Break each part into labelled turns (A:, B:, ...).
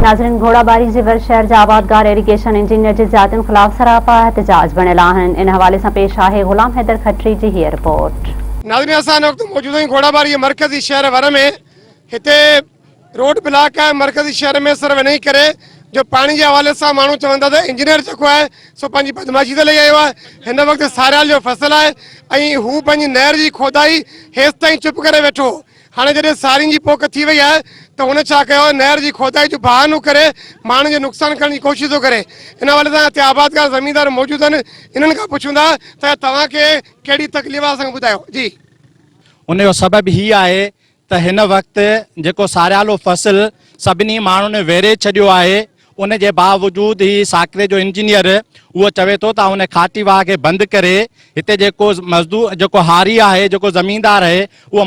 A: ناظرين گهوڙاٻاري جي ور شهر جا آبادگار ايريگيشن انجنيئر جي زيادتين خلاف سراپا احتجاج بڻيل آهن ان حوالي سان پيش آهي غلام حيدر کٽري جي هيء رپورٽ.
B: ناظرين اسان هن وقت موجود آهيون گهوڙاٻاري جي مرڪزي شهر ور ۾ هتي روڊ بلاڪ آهي مرڪزي شهر ۾ صرف انهي ڪري جو پاڻي جي حوالي سان ماڻهو چون ٿا ته انجنيئر جيڪو آهي سو پنهنجي بدمعاشي تي لهي آيو آهي هن وقت ساريال جو فصل آهي ۽ هو پنهنجي نهر جي کودائي هيستائين چپ ڪري ويٺو هو هاڻي جڏهن سارين جي پوک ٿي وئي آهي ته هن ڇا ڪيو آهي نهر جي کوٽائي جو بهانو ڪري ماڻهن جو نقصان ڪرڻ جي ڪوشش ٿو ڪري ان حوالي سان هتي آبادگار زميندار موجود آهن انهن کان پڇون ٿا ته توهان کي ڪهڙي تڪليف آهي اسان کي ٻڌايو جي.
C: ان جو سبب هي آهي ته هن وقت جيڪو ساريالو فصل سڀني ماڻهن ويري ڇڏيو آهي ان جي باوجود هي ساڪري جو انجنيئر اهو چوي ٿو ته آئون ان کاٽي واهه کي بند ڪري هتي جيڪو مزدور جيڪو هاري آهي جيڪو زميندار آهي اهو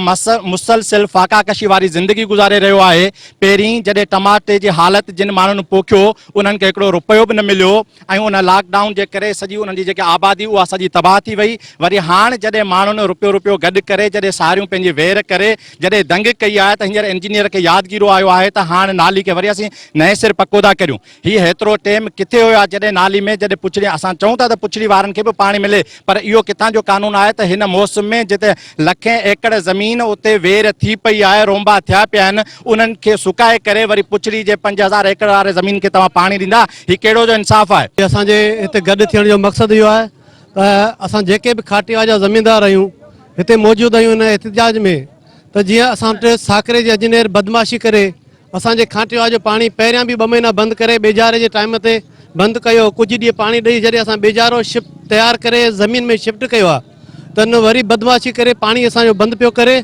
C: مسلسل فاقا ڪشي واري زندگي گذاري رهيو آهي پهرين جڏهن ٽماٽي جي حالت جن ماڻهن پوکيو انهن کي هڪڙو رپيو به نه مليو ۽ ان لاڪ ڊائون جي ڪري سڄي انهن جي جيڪي آبادي اها سڄي تباهه ٿي وئي وري هاڻ جڏهن ماڻهن رپيو رپيو گڏ ڪري جڏهن ساريون پنهنجي وير ڪري جڏهن دنگ ڪئي آهي ته هينئر انجنيئر کي يادگيرو آيو آهي ته هاڻ نالي کي وري اسين نئين سر پڪو ٿا ڪريون. هي هيترو ٽيم ڪٿي هيو آ جڏهن نالي ۾ جڏهن پڇڙي اسان چئون ٿا ته پڇڙي وارن کي به پاڻي ملي پر اهو ڪٿان جو قانون آهي ته هن موسم ۾ جتي لکين ايڪڙ زمين اتي وير ٿي پئي آهي رونبا ٿيا پيا آهن انهن کي سڪائي ڪري وري پڇڙي جي 5000 ايڪڙ واري زمين کي توهان پاڻي ڏيندا هي ڪهڙو جو انصاف آهي.
D: اسان جي هتي گڏ ٿيڻ جو مقصد اهو آهي ته اسان جيڪي به کاٽيوا جا زميندار آهيون هتي موجود آهيون هن احتجاج ۾ ته جيئن اسان وٽ ساڪري جي اجنير بدمعاشي ڪري اسان جي کانٽيوا جو پاڻي پهريان به ٻه مهينا بند ڪري ٻيجاري جي ٽائيم تي بند ڪيو ڪجهه ڏينهن پاڻي ڏئي جڏهن اسان ٻيجارو شفٽ تيار ڪري زمين ۾ شفٽ ڪيو آهي ته ان وري بدمعاشي ڪري پاڻي اسان جو بند پيو ڪري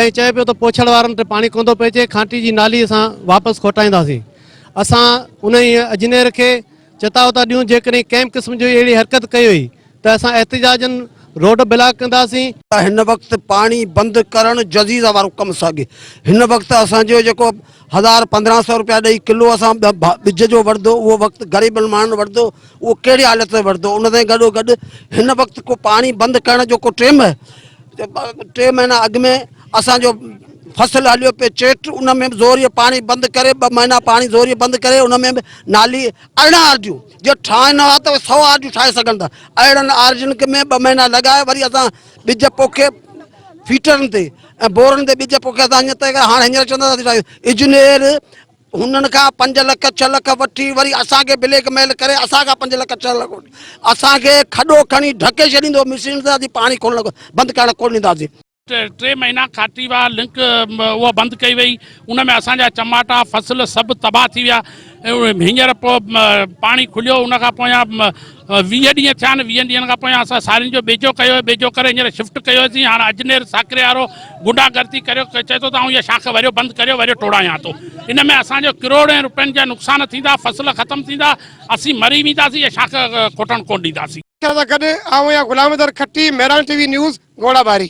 D: ۽ چئي پيو ته پوڇڙ وارن تي پاڻي ڪونه ٿو پهچي کانٽي جي نالي اسان واپس کوٽائينداسين اسان انهي اجنير کي چتاء ٿا ڏيون جيڪڏهن ڪنهن به قسم جي اهڙي حرڪت ڪئي وئي ته اسان احتجاجن روڊ بلاڪ ڪنداسين.
E: هن وقت پاڻي بند ڪرڻ جزيزه وارو ڪم ساڳي هن وقت اسان جو جيڪو 1000 1500 روپيا ڏئي ڪلو اسان ٻج جو وٺندو اهو وقت غريبن ماڻهن وٺندو اهو ڪهڙي حالت ۾ وٺندو ان سان گڏو گڏ هن وقت ڪو پاڻي بند ڪرڻ جو ڪو ٽيم ٽي مهينا اڳ ۾ اسان جو فصل هليو پئي چيٽ ان ۾ به زوريء پاڻي بند ڪري ٻه مهينا پاڻي زوريء بند ڪري ان ۾ به نالي 18 آرجيون جي ٺاهن ها ته 100 آرجيون ٺاهي سگهن ٿا اهڙن آرجين ۾ ٻه مهينا لڳائي وري اسان ٻج پوکي فيٽرن تي ۽ بورن تي ٻج پوکي اسان هينئر تائين هاڻي هينئر چوندا ته اجنير هنن کان 5 لک 6 لک وٺي وري اسان کي بليڪ ميل ڪري اسان کان 5 لک 6 لک وٺي اسان کي کڏو کڻي ڍڪي ڇڏيندو مشين سان اسين پاڻي کولڻ بند ڪرڻ ڪونه ڏينداسين.
F: ٽي مهينا کاٽي واهه لنڪ اها بند ڪئي وئي ان ۾ اسان جا چماٽا فصل سڀ تباهه ٿي ويا هينئر پوء پاڻي کليو ان کان پويان 20 ڏينهن ٿيا آهن ويهن ڏينهن کان پويان اسان سارين جو ٻيجو ڪيو ٻيجو ڪري هينئر شفٽ ڪيوسين هاڻ اجنير ساڪري وارو گنڊا گردي ڪريو چئي ٿو ته آئون اها شاخ وريو بند ڪريو وريو ٽوڙايان ٿو ان ۾ اسان جو ڪروڙين روپين جا نقصان ٿيندا فصل ختم ٿيندا اسين مري وينداسين اها شاخ کوٽڻ ڪونه ڏينداسين.
B: سان گڏ آئون آهيان Ghulam Haider Khatti, Mehran T V news, Ghorabari.